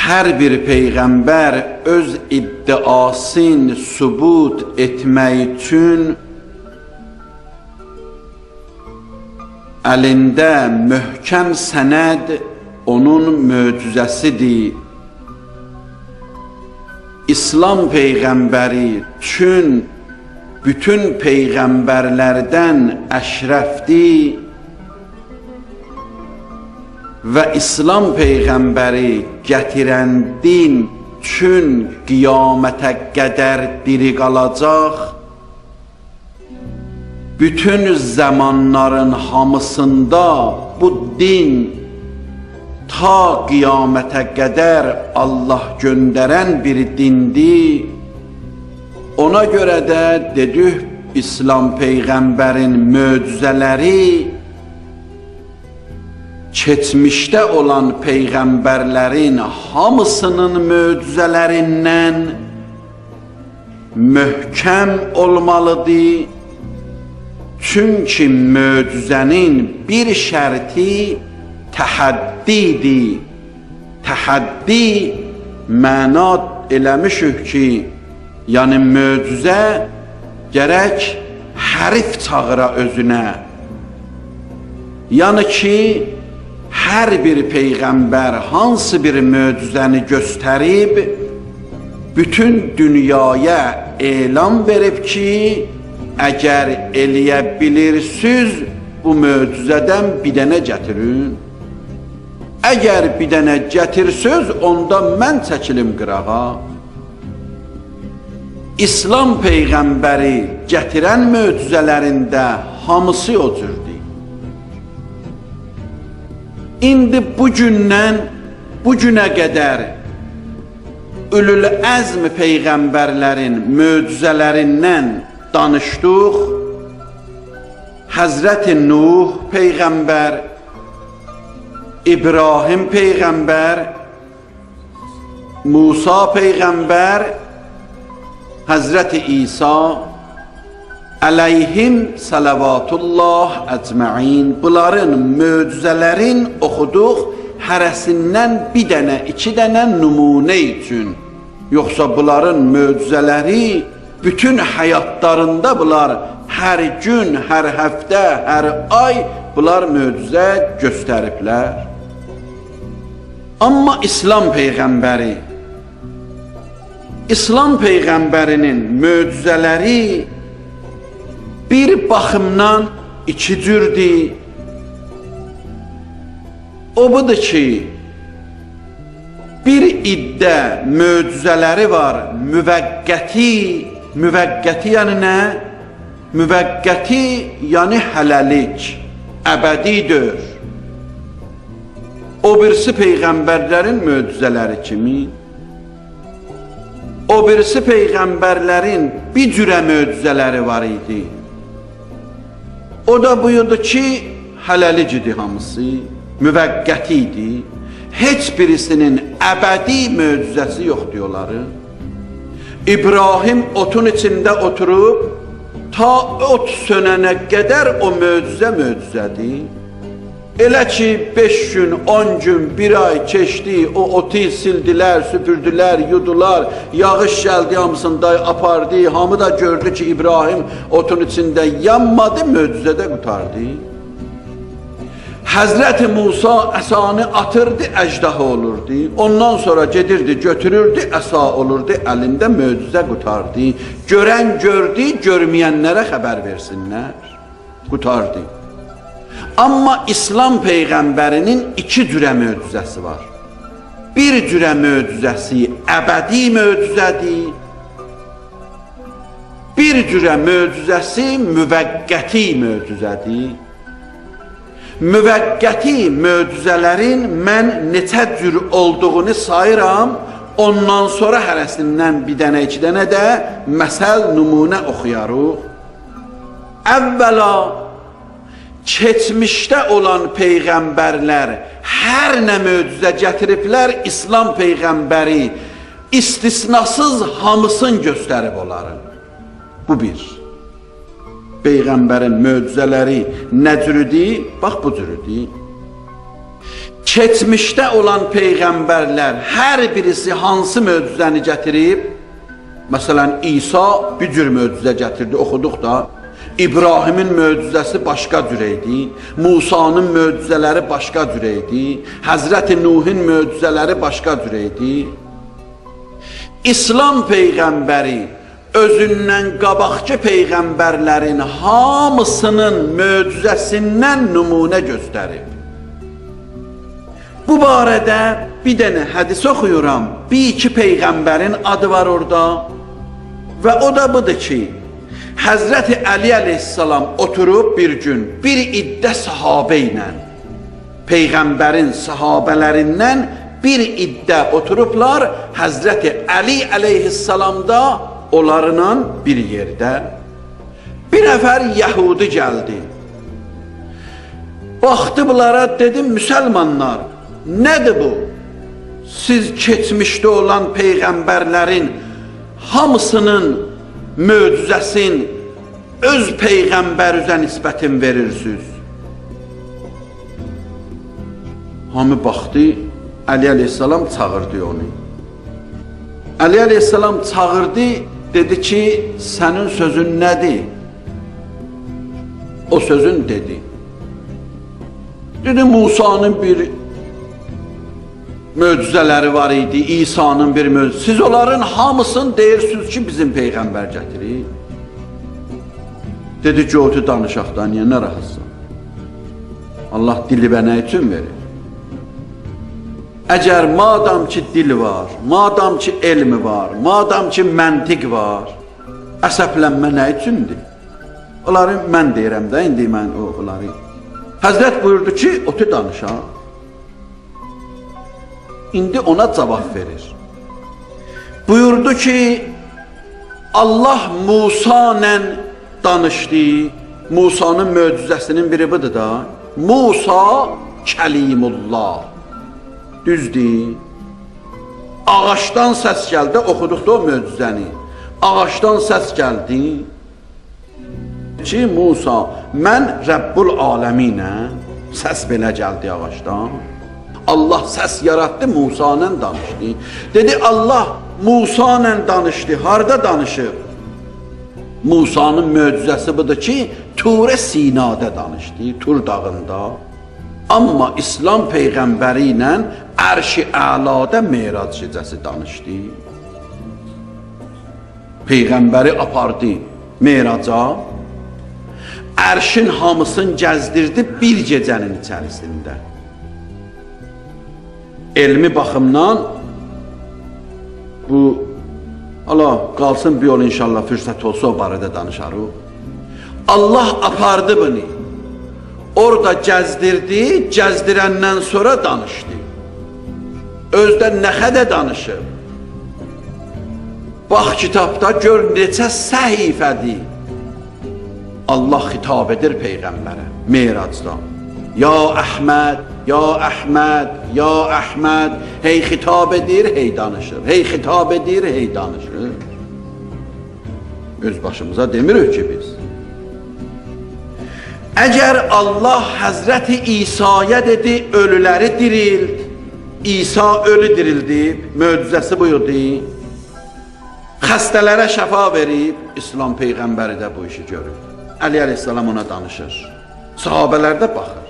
Hər bir peyğəmbər öz iddiasını sübut etmək üçün əlində möhkəm sənəd onun möcüzəsidir. İslam peyğəmbəri üçün bütün peyğəmbərlərdən əşrəfdir və İslam peyğəmbəri gətirən din üçün qiyamətə qədər diri qalacaq. Bütün zamanların hamısında bu din ta qiyamətə qədər Allah göndərən bir dindir. Ona görə də dedik, İslam peyğəmbərin möcüzələri keçmişdə olan peyğəmbərlərin hamısının möcüzələrindən möhkəm olmalıdır. Çünki möcüzənin bir şərti təhəddidir. Təhəddi məna eləmişik ki, yəni möcüzə gərək hərif çağıra özünə. Yəni ki, hər bir peyğəmbər hansı bir möcüzəni göstərib, bütün dünyaya elan verib ki, əgər eləyə bilirsiniz, bu möcüzədən bir dənə gətirin. Əgər bir dənə gətirsiniz, onda mən çəkilim qırağa. İslam peyğəmbəri gətirən möcüzələrində hamısı o cürdür. İndi bugündən bu günə qədər Ülül Əzm peyğəmbərlərin möcüzələrindən danışdıq. Həzrəti Nuh peyğəmbər, İbrahim peyğəmbər, Musa peyğəmbər, Həzrəti İsa əleyhim salavatullah əcməin. Bunların möcüzələrin oxuduq hərəsindən bir dənə, iki dənə nümunə üçün. Yoxsa bunların möcüzələri bütün həyatlarında bunlar hər gün, hər həftə, hər ay bunlar möcüzə göstəriblər. Amma İslam peyğəmbəri, İslam peyğəmbərinin möcüzələri bir baxımdan iki cürdür. O budur ki, bir iddə möcüzələri var, müvəqqəti, müvəqqəti yəni nə? Müvəqqəti yəni hələlik, əbədidir. O birisi peyğəmbərlərin möcüzələri kimi, o birisi peyğəmbərlərin bir cürə möcüzələri var idi. O da buyurdu ki, hələlik idi hamısı, müvəqqəti idi. Heç birisinin əbədi möcüzəsi yoxdur onların. İbrahim otun içində oturub, ta ot sönənə qədər o möcüzə möcüzədir. Elə ki 5 gün, 10 gün, bir ay keçdi, o otu sildilər, süpürdülər, yudular, yağış gəldi hamısında apardı, hamı da gördü ki İbrahim otun içində yanmadı, möcüzə də qurtardı. Həzrəti Musa əsanı atırdı, əjdaha olurdu. Ondan sonra gedirdi, götürürdü, əsa olurdu, əlində möcüzə qurtardı. Görən gördü, görməyənlərə xəbər versinlər. Qurtardı. Amma İslam peyğəmbərinin iki cürə möcüzəsi var. Bir cürə möcüzəsi əbədi möcüzədir. Bir cürə möcüzəsi müvəqqəti möcüzədir. Müvəqqəti möcüzələrin mən neçə cür olduğunu sayıram, ondan sonra hərəsindən bir dənə, iki dənə də məsəl, nümunə oxuyarıq. Əvvəla, keçmişdə olan peyğəmbərlər hər nə möcüzə gətiriblər, İslam peyğəmbəri istisnasız hamısını göstərib onların. Bu bir. Peyğəmbərin möcüzələri nə cürüdür? Bax bu cürüdür. Keçmişdə olan peyğəmbərlər hər birisi hansı möcüzəni gətirib? Məsələn, İsa bir cür möcüzə gətirdi, oxuduq da. İbrahimin möcüzəsi başqa cür idi, Musanın möcüzələri başqa cür idi, Həzrəti Nuhun möcüzələri başqa cür idi. İslam peyğəmbəri özündən qabaqçı peyğəmbərlərin hamısının möcüzəsindən nümunə göstərib. Bu barədə bir dənə hədis oxuyuram. Bir iki peyğəmbərin adı var orada. Və o da budur ki, Həzrəti Əli əleyhissalam oturub bir gün bir iddə sahabə ilə, peyğəmbərin sahabələrindən bir iddə oturublar, Həzrəti Əli əleyhissalam da onlarla bir yerdə. Bir nəfər Yəhudi gəldi. Baxdı bunlara, dedi, müsəlmanlar, nədir bu? Siz keçmişdə olan peyğəmbərlərin hamısının möcüzəsin öz peyğəmbərinizə nisbətin verirsiniz. Hamı baxdı, Əli əleyhissalam çağırdı onu. Əli əleyhissalam çağırdı, dedi ki, sənin sözün nədir? O sözün dedi. Dedi, Musanın bir möcüzələri var idi, İsa'nın bir möcüzəsi. Siz onların hamısını deyirsiniz ki, bizim peyğəmbər gətirir. Dedi ki, otu danışaq da, niyə narahatsan? Allah dili bənə üçün verir. Əgər madam ki dil var, madam ki elmi var, madam ki məntiq var, əsəblənmə nə üçündür? Onları mən deyirəm də, indi mən onları. Həzrət buyurdu ki, otu danışaq. İndi ona cavab verir. Buyurdu ki, Allah Musa ilə danışdı. Musanın möcüzəsinin biri budur da. Musa Kəlimullah. Düzdür. Ağaçdan səs gəldi, oxuduq da o möcüzəni. Ağaçdan səs gəldi ki, Musa, mən Rəbbul aləminəm. Səs belə gəldi ağaçdan. Allah səs yaratdı, Musa ilə danışdı. Dedi, Allah Musa ilə danışdı. Harda danışıb? Musanın möcüzəsi budur ki, Turə Sinada danışdı, Tur dağında. Amma İslam peyğəmbəri ilə Ərş-i Əlada Merac gecəsi danışdı. Peyğəmbəri apardı Meraca. Ərşin hamısını gəzdirdi bir gecənin içərisində. Elmi baxımdan bu Allah qalsın bir yol inşallah fürsət olsa o barədə danışarıq. Allah apardı bunu. Orada gəzdirdi, gəzdirəndən sonra danışdı. Özdə nə qədər danışıb. Bax kitabda gör neçə səhifədir. Allah xitab edir peyğəmbərə Meracda. Ya Əhməd, ya Əhməd, ya Əhməd. Hey xitab edir, hey danışır. Hey xitab edir, hey danışır. Öz başımıza demirik ki biz. Əgər Allah Həzrəti İsa'ya dedi, ölüləri dirilt. İsa ölü dirildib, möcüzəsi buyurdu. Xəstələrə şəfa verib, İslam peyğəmbəri də bu işi görür. Əli əleyhissalam ona danışır. Sahabələr də baxır.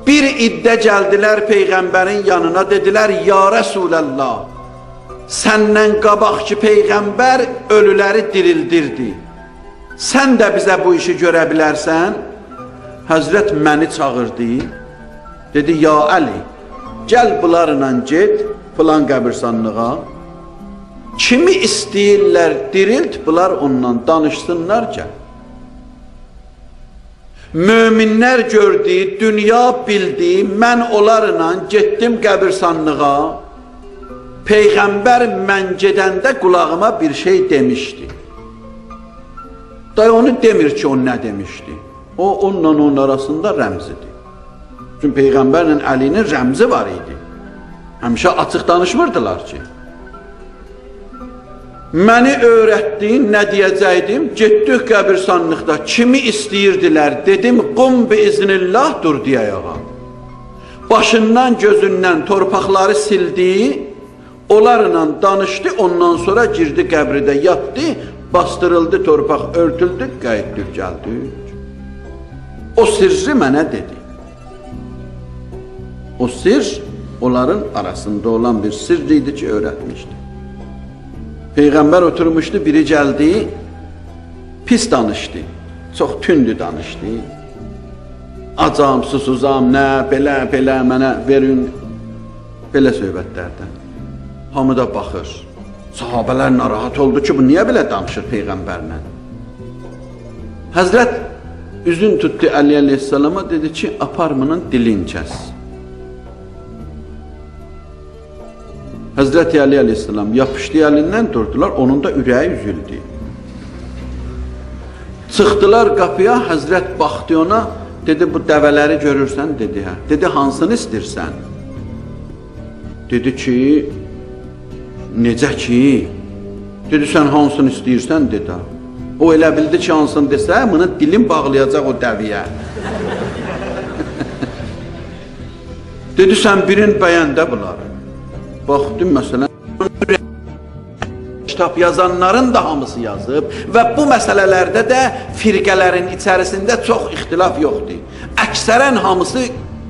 Bir iddə gəldilər peyğəmbərin yanına, dedilər, ya Rəsulallah, səndən qabaqki peyğəmbər ölüləri dirildirdi. Sən də bizə bu işi görə bilərsən? Həzrət məni çağırdı. Dedi, ya Əli, gəl bunlarla get filan qəbirstanlığa. Kimi istəyirlər dirilt, bunlar ondan danışsınlar, gəl. Möminlər gördü, dünya bildi, mən onlarla getdim qəbirstanlığa. Peyğəmbər mən gedəndə qulağıma bir şey demişdi. Dayı onu demir ki, o nə demişdi. O, onunla onun arasında rəmzidir. Çünki Peyğəmbərlə Əlinin rəmzi var idi. Həmişə açıq danışmırdılar ki. Məni öyrətdin, nə deyəcəkdim? Getdik qəbirstanlıqda, kimi istəyirdilər? Dedim, qum bi iznillah, durdu ayağa. Başından, gözündən torpaqları sildi, onlarla danışdı, ondan sonra girdi qəbridə yatdı, bastırıldı torpaq, örtüldü, qayıtdı, gəldi. O sirri mənə dedi. O sir onların arasında olan bir sirr idi ki, öyrətmişdi. Peyğəmbər oturmuşdu, biri gəldi, pis danışdı, çox tündü danışdı. Acam, susuzam, nə, belə, belə mənə verin, belə söhbətlərdən. Hamı da baxır. Sahabələr narahat oldu ki, bu niyə belə danışır Peyğəmbərlə? Həzrət üzün tutdu Əli əleyhissalama, dedi ki, apar bunun dilin kəs. Həzrəti Əli əleyhissalam yapışdı əlindən durdular, onun da ürəyi üzüldü. Çıxdılar qapıya, Həzrət baxdı ona, dedi bu dəvələri görürsən, dedi hə. Dedi hansını istirsən? Dedi ki, necə ki? Dedi sən hansını istəyirsən, dedi. O elə bildi ki, hansını desə, bunu dilin bağlayacaq o dəviyə. Dedi sən birin bəyən də bunları. Baxdım məsələn, kitab yazanların da hamısı yazıb və bu məsələlərdə də firqələrin içərisində çox ixtilaf yoxdur. Əksərən hamısı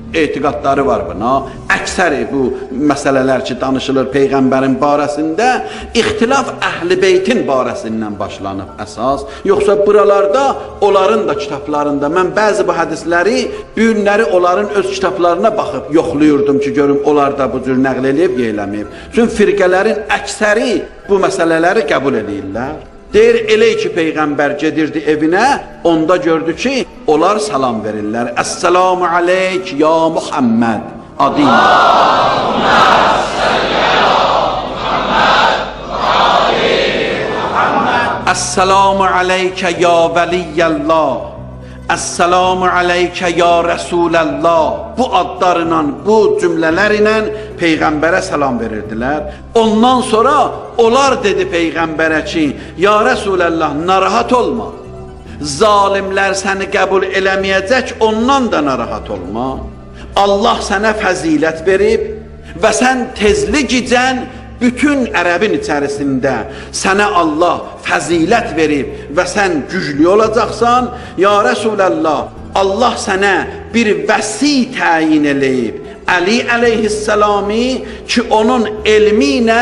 etiqadları var buna. Əksəri bu məsələlər ki, danışılır Peyğəmbərin barəsində, ixtilaf Əhl-i Beytin barəsindən başlanıb əsas. Yoxsa buralarda onların da kitablarında mən bəzi bu hədisləri, bu günləri onların öz kitablarına baxıb yoxluyurdum ki, görüm onlar da bu cür nəql eləyib, eləməyib. Çünki firqələrin əksəri bu məsələləri qəbul eləyirlər. Deyir, elə ki Peyğəmbər gedirdi evinə, onda gördü ki, onlar salam verirlər. Əssalamu aleyk ya Muhammed adı ilə. Əssalamu aleykə ya vəliyyəllah. Əssalamu aleykə ya Rəsulallah. Bu adlarla, bu cümlələrlə Peyğəmbərə salam verirdilər. Ondan sonra onlar dedi Peyğəmbərə ki, ya Rəsulallah narahat olma. Zalimlər səni qəbul eləməyəcək, ondan da narahat olma. Allah sənə fəzilət verib və sən tezlik icən bütün ərəbin içərisində sənə Allah fəzilət verib və sən güclü olacaqsan. Ya Rəsulallah, Allah sənə bir vəsi təyin eləyib. Əli əleyhissalamı ki, onun elmi ilə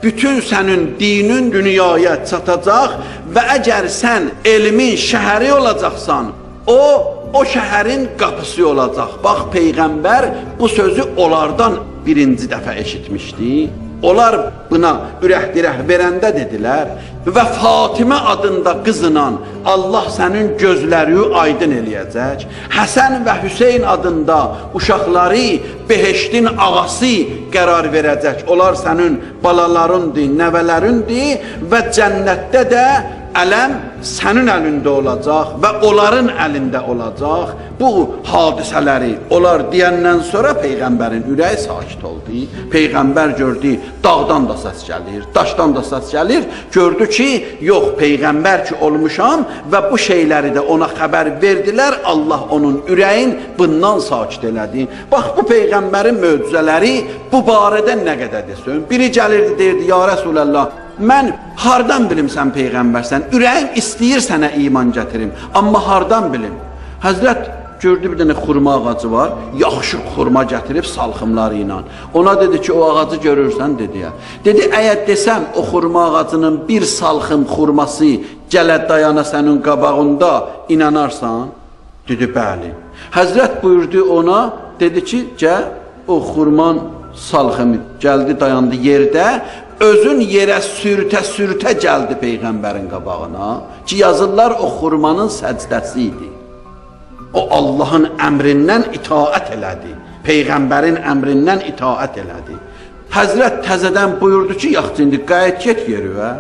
bütün sənin dinin dünyaya çatacaq və əgər sən elmin şəhəri olacaqsan, o şəhərin qapısı olacaq. Bax, Peyğəmbər bu sözü onlardan birinci dəfə eşitmişdi. Onlar buna ürək-dirək verəndə dedilər və Fatimə adında qızla Allah sənin gözləri aydın eləyəcək. Həsən və Hüseyn adında uşaqları behiştin ağası qərar verəcək. Onlar sənin balalarındır, nəvələrindir və cənnətdə də ələm sənin əlində olacaq və onların əlində olacaq. Bu hadisələri onlar deyəndən sonra Peyğəmbərin ürəyi sakit oldu. Peyğəmbər gördü, dağdan da səs gəlir, daşdan da səs gəlir. Gördü ki, yox, Peyğəmbər ki olmuşam və bu şeyləri də ona xəbər verdilər. Allah onun ürəyin bundan sakit elədi. Bax, bu Peyğəmbərin möcüzələri bu barədə nə qədər desin. Biri gəlirdi, deyirdi, ya Rəsulallah, mən hardan bilim sən peyğəmbərsən? Ürəyim istəyir sənə iman gətirim, amma hardan bilim? Həzrət gördü bir dənə xurma ağacı var, yaxşı xurma gətirib salxımları ilə. Ona dedi ki, o ağacı görürsən, dedi ya. Dedi, əgər desəm o xurma ağacının bir salxım xurması gələ dayana sənin qabağında, inanarsan? Dedi, bəli. Həzrət buyurdu ona, dedi ki, gəl o xurman salxımı gəldi dayandı yerdə, özün yerə sürtə-sürtə gəldi Peyğəmbərin qabağına ki, yazırlar o xurmanın səcdəsi idi. O Allahın əmrindən itaət elədi. Peyğəmbərin əmrindən itaət elədi. Həzrət təzədən buyurdu ki, yaxşı indi qayıt get yerinə.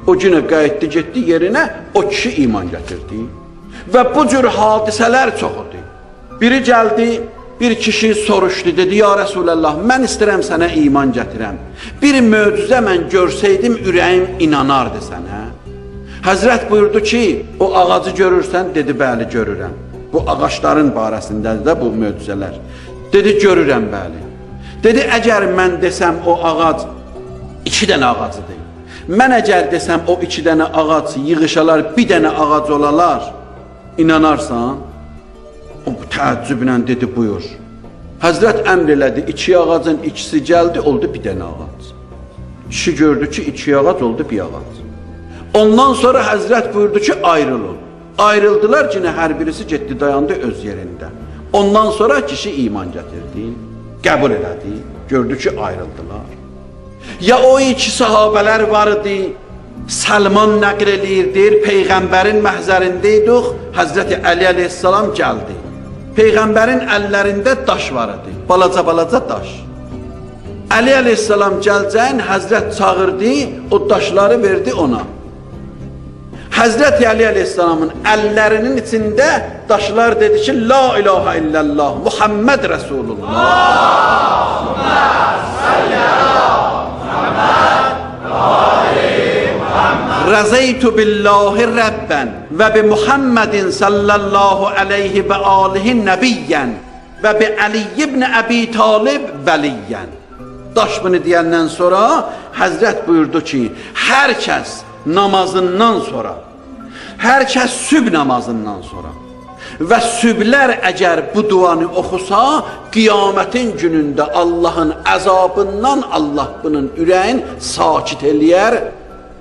O günə qayıtdı getdi yerinə, o kişi iman gətirdi. Və bu cür hadisələr çox idi. Biri gəldi, bir kişi soruşdu, dedi, ya Rəsulallah, mən istəyirəm sənə iman gətirəm. Bir möcüzə mən görsəydim, ürəyim inanardı sənə. Həzrət buyurdu ki, o ağacı görürsən? Dedi, bəli, görürəm. Bu ağacların barəsindədir də bu möcüzələr. Dedi, görürəm bəli. Dedi, əgər mən desəm o ağac iki dənə ağacıdır. Mən əgər desəm o iki dənə ağac yığışalar, bir dənə ağac olalar, inanarsan? O təəccüblə dedi, buyur. Həzrət əmr elədi, iki ağacın ikisi gəldi, oldu bir dənə ağac. Kişi gördü ki, iki ağac oldu bir ağac. Ondan sonra Həzrət buyurdu ki, ayrılın. Ayrıldılar ki, hər birisi getdi, dayandı öz yerində. Ondan sonra kişi iman gətirdi, qəbul elədi, gördü ki, ayrıldılar. Ya o iki sahabələr var idi, Səlman nəql eləyir, deyir, Peyğəmbərin məhzərində idik, Həzrəti Əli əleyhissalam gəldi. Peyğəmbərin əllərində daş var idi, balaca-balaca daş. Əli əleyhissalam gəlcəyin Həzrət çağırdı, o daşları verdi ona. Həzrət Əli əleyhissalamın əllərinin içində daşlar dedi ki, La ilahe illallah, Muhammed Resulullah. Razeytu billahi Rabben və bi Muhammedin sallallahu aleyhi və alihi nəbiyyən və bi Ali ibn Əbi Talib vəliyyən. Daş bunu deyəndən sonra Həzrət buyurdu ki, hər kəs namazından sonra, hər kəs sübh namazından sonra və sübhlər əgər bu duanı oxusa, qiyamətin günündə Allahın əzabından Allah bunun ürəyin sakit eləyər,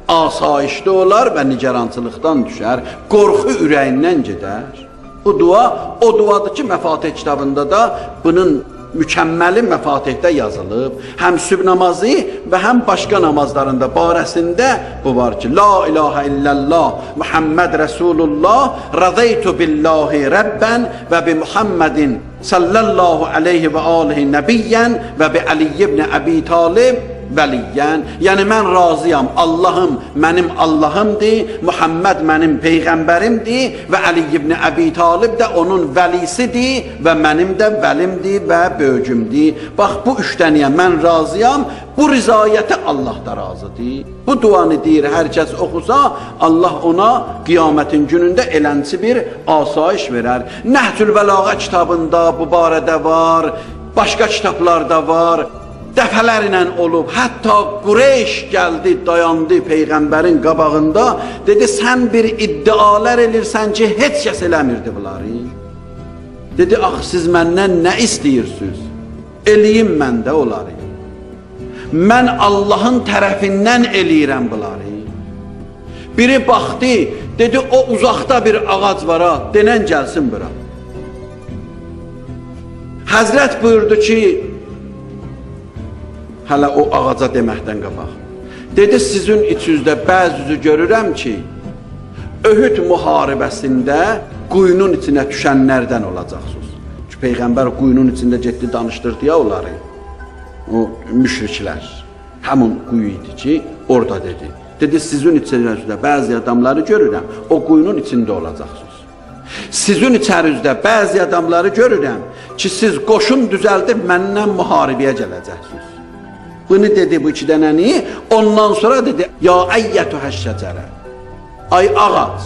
asayişli olar və nigarançılıqdan düşər, qorxu ürəyindən gedər. Bu dua o duadır ki, Məfatih kitabında da bunun mükəmməli Məfatihdə yazılıb. Həm sübh namazı və həm başqa namazlarında barəsində bu var ki, La ilahə illallah Muhammed Resulullah razeytu billahi Rabben və bi Muhammedin sallallahu aleyhi və alihi nəbiyyən və bi Ali ibn Əbi Talib vəliyyən. Yəni mən razıyam. Allahım mənim Allahımdır, Muhammed mənim peyğəmbərimdir və Əli ibn Əbi Talib də onun vəlisidir və mənim də vəlimdir və böyücümdür. Bax bu üç dənəyə mən razıyam. Bu rizayətə Allah da razıdır. Bu duanı deyir hər kəs oxusa, Allah ona qiyamətin günündə elənçi bir asayiş verər. Nəhcül Bəlağə kitabında bu barədə var, başqa kitablarda var. Dəfələrlə olub. Hətta Qureyş gəldi, dayandı peyğəmbərin qabağında, dedi sən bir iddialar elirsən ki, heç kəs eləmirdi bunları. Dedi, axı siz məndən nə istəyirsiniz? Eləyim mən də onları. Mən Allahın tərəfindən eləyirəm bunları. Biri baxdı, dedi o uzaqda bir ağac var ha, denən gəlsin bura. Həzrət buyurdu ki, hələ o ağaca deməkdən qabaq. Dedi sizin içinizdə bəzisi görürəm ki, Öhüd müharibəsində quyunun içinə düşənlərdən olacaqsınız. Çünki Peyğəmbər quyunun içində getdi danışdırdı ya onları. O müşriklər. Həmin quyu idi ki, orada dedi. Dedi sizin içinizdə bəzi adamları görürəm, o quyunun içində olacaqsınız. Sizin içərinizdə bəzi adamları görürəm ki, siz qoşun düzəldib məndən müharibəyə gələcəksiniz. Bunu dedi bu iki dənəni, ondan sonra dedi, ya əyyətühəş şəcərə. Ay ağac,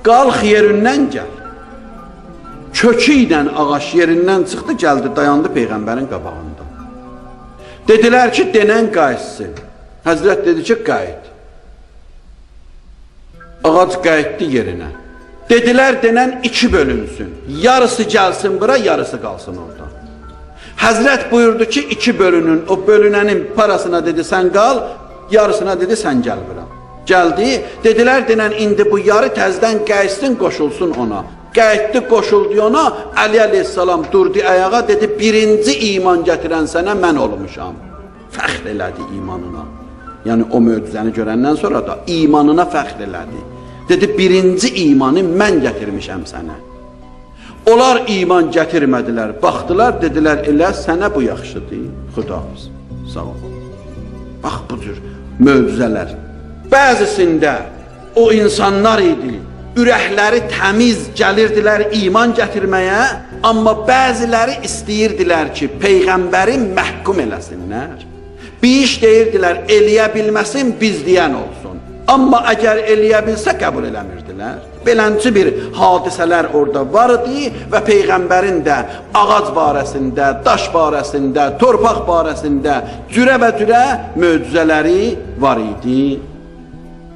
qalx yerindən gəl. Kökü ilə ağac yerindən çıxdı, gəldi, dayandı Peyğəmbərin qabağında. Dedilər ki, denən qayıtsın. Həzrət dedi ki, qayıt. Ağac qayıtdı yerinə. Dedilər, denən iki bölünsün. Yarısı gəlsin bura, yarısı qalsın orada. Həzrət buyurdu ki, iki bölünün, o bölünənin parasına dedi sən qal, yarısına dedi sən gəl bura. Gəldi, dedilər denən indi bu yarı təzdən qayıtsın, qoşulsun ona. Qayıtdı, qoşuldu ona, Əli əleyhissalam durdu ayağa, dedi birinci iman gətirən sənə mən olmuşam. Fəxr elədi imanına. Yəni o möcüzəni görəndən sonra da imanına fəxr elədi. Dedi birinci imanı mən gətirmişəm sənə. Onlar iman gətirmədilər. Baxdılar, dedilər elə sənə bu yaxşıdır. Xudahafiz. Sağ ol. Bax bu cür möcüzələr. Bəzisində o insanlar idi. Ürəkləri təmiz gəlirdilər iman gətirməyə, amma bəziləri istəyirdilər ki, peyğəmbəri məhkum eləsinlər. Bir iş deyirdilər, eləyə bilməsin, biz deyən olsun. Amma əgər eləyə bilsə qəbul eləmirdilər. Beləncə bir hadisələr orada var idi və peyğəmbərin də ağac barəsində, daş barəsində, torpaq barəsində cürə və cürə möcüzələri var idi.